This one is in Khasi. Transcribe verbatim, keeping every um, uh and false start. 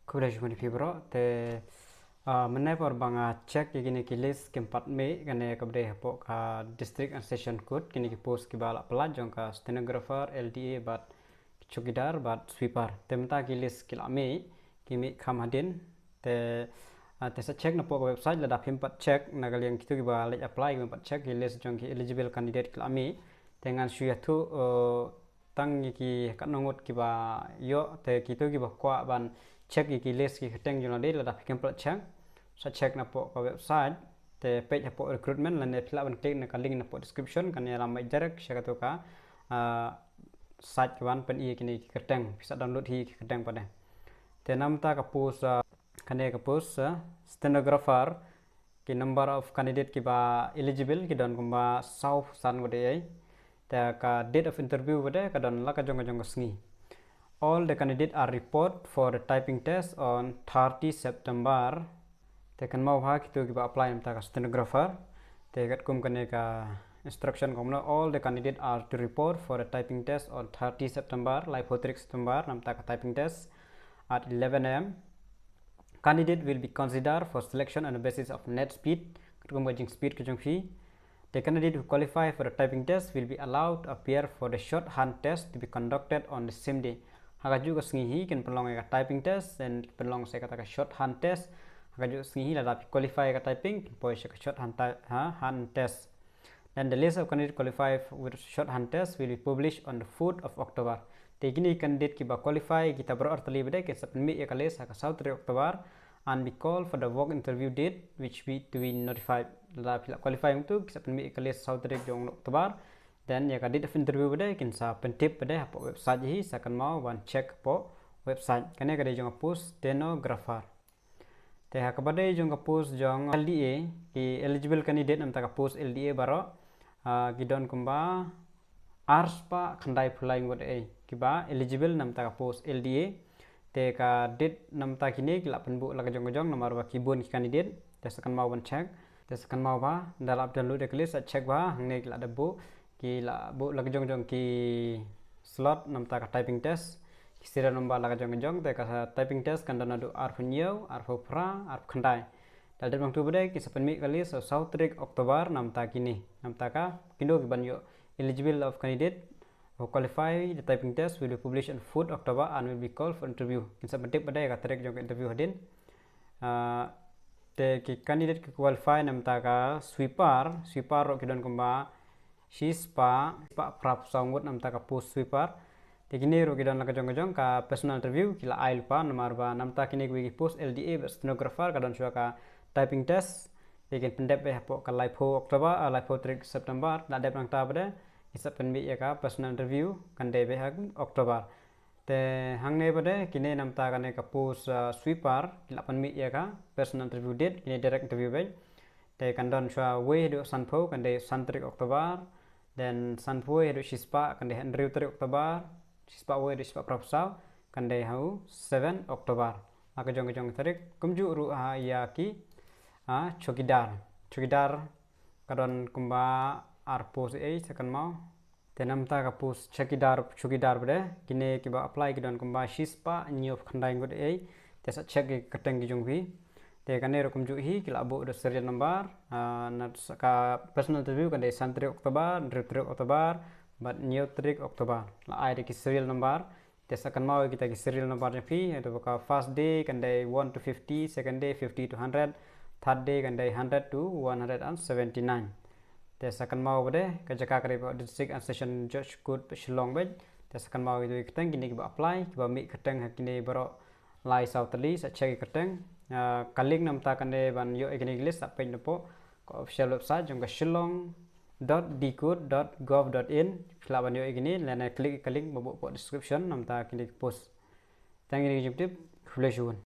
Khublei shibun ïa phi baroh. Te mynne por ba nga check ïa kine ki list kim pat mih, kane ka dei hapoh ka District and Session Court, kine ki post kiba la pyllait jong ka stenographer, L D A bad chowkidar bad sweeper. Te mynta ki list ki la mih, ki mih kham hadien. Te te sa check napoh ka website, lada phim pat check na ka liang kito kiba leit apply, kim pat check ki list jong ki eligible candidate ki la mih. Te ngan shu ïathuh tang ïa ki katno ngut kiba ïoh, te kito kiba kwah ban check ïa ki list ki kyrteng jong lade, lada phi khlem pat check, sa check napoh ka website. Te peit hapoh recruitment, lane phi lah ban click na ka link napoh description, kan ïalam beit direct sha kato ka site kaban pyni ïa kine ki kyrteng, phi sa download hi ki kyrteng pat de. Te namta ka post, kane ka post stenographer, ki number of candidate kiba eligible ki don kumba saw san ngut ei. Te ka date of interview pat de ka don la ka jong ka jong ka sngi. All the candidate are report for the typing test on thirty September. Te kynmaw bha kito kiba apply namta ka stenographer. Te katkum kane ka instruction kumno, all the candidate are to report for the typing test on thirty September, laiphew tarik September, namta ka typing test at eleven A M. Candidate will be considered for selection on the basis of net speed, katkum ka jing speed ka jong phi. The candidate who qualify for the typing test will be allowed to appear for the shorthand test to be conducted on the same day. Ha kajuh ka sngi hi kin pynlong ïa ka typing test, then pynlong sa ïa kata ka shorthand test. Ha kajuh ka sngi hi lada phi qualify ïa ka typing, phin poi sha ka shorthand hand test. Then the list of candidate qualified with shorthand test will be published on the fourth of October. Te kine candidate kiba qualify kita baroh artylli pat de kin sa pynmih ïa ka list ha ka saw tarik October and be called for the walk interview date which be to be notified. Lada phi la qualify hangtu, ki sa pynmih ïa ka list saw tarik jong October. Then ïa ka date of interview pat de kin sa pyntip pat de hapoh website hi, sa kynmaw ban check hapoh website. Kane ka dei jong ka post stenographer. Te ha kaba dei jong ka post jong L D A, ki eligible candidate namta ka post L D A baroh ki don kumba arspah khyndai phew lai ngut ei kiba eligible namta ka post L D A. Te ka date namta kine ki la pynbuh la ka jong ka jong namar ba ki bun ki candidate. Te sa kynmaw ban check. Te sa kynmaw bha, da la download ïa ka list, sa check bha, hangne ki la dep buh, ki la buh la ka jong ka jong ki slot namta ka typing test. Ki serial number la ka jong ka jong, te ka typing test kan don naduh arphew hynñiew, arphew phra, arphew khyndai. Da la dep nangtu pat de ki sa pynmih ka list ha saw tarik October namta kine, namta ka kino kiban ïoh eligible of candidate who qualify the typing test will be published on fourth October and will be called for interview. Kin sa pyntip pat de ka tarik jong ka interview hadien. Te ki candidate ki qualify namta ka sweeper, sweeper ruh ki don kumba shispah, shispah phra phew saw ngut namta ka post sweeper. Te kine ruh ki don la ka jong ka jong ka personal interview ki la ai lypa namar ba namta kine kiwei ki post L D A bad stenographer ka don shuwa ka typing test. Te kin pyndep beit hapoh ka laiphew October, laiphew tarik September, da dep nangta pat de ki sa pynmih ïa ka personal interview kan dei beit ha October. Te hangne pat de kine namta kane ka post sweeper ki la pynmih ïa ka personal interview date, kine direct interview beit. Te kan don shuwa wei haduh sanphew kan dei san tarik October. Then sanphew wei haduh shispah kan dei hynriew tarik October. Shispah wei haduh shispah phra phew saw kan dei ha u seven October. La ka jong ka jong tarik. Kumjuh ruh ha ïa ki chowkidar. Chowkidar ka don kumba ar post ei, sa kynmaw. Te namta ka post chowkidar, chowkidar pat de, kine kiba apply ki don kumba shispah hynñiew phew khyndai ngut ei. Te sa check ïa ki kyrteng ki jong phi. Te kane ruh kumjuh hi ki la buh da serial number, na ka personal interview kan dei san tarik October, hynriew tarik October bad hynñiew tarik October. La ai da ki serial number. Te sa kynmaw ïa kita ki serial number jong phi, ïa ka first day kan dei one to fifty, second day fifty to hundred, third day kan dei hundred to one hundred and seventy nine. Te sa kynmaw pat de ka jaka ka dei District and Session Judge Court Shillong beit. Te sa kynmaw ïa ki kyrteng kine kiba apply, kiba mih kyrteng ha kine baroh lai saw tylli, sa check ïa ki kyrteng. Ka link namta kane ban ïoh ïa kine ki list sa peit napoh ka official website jong ka Shillong dot D court dot gov dot in. Phi lah ban ïoh ïa kine lane click ïa ka link ba buh hapoh description namta kine ki post. Tang ïa kine ki jingtip, khublei shibun.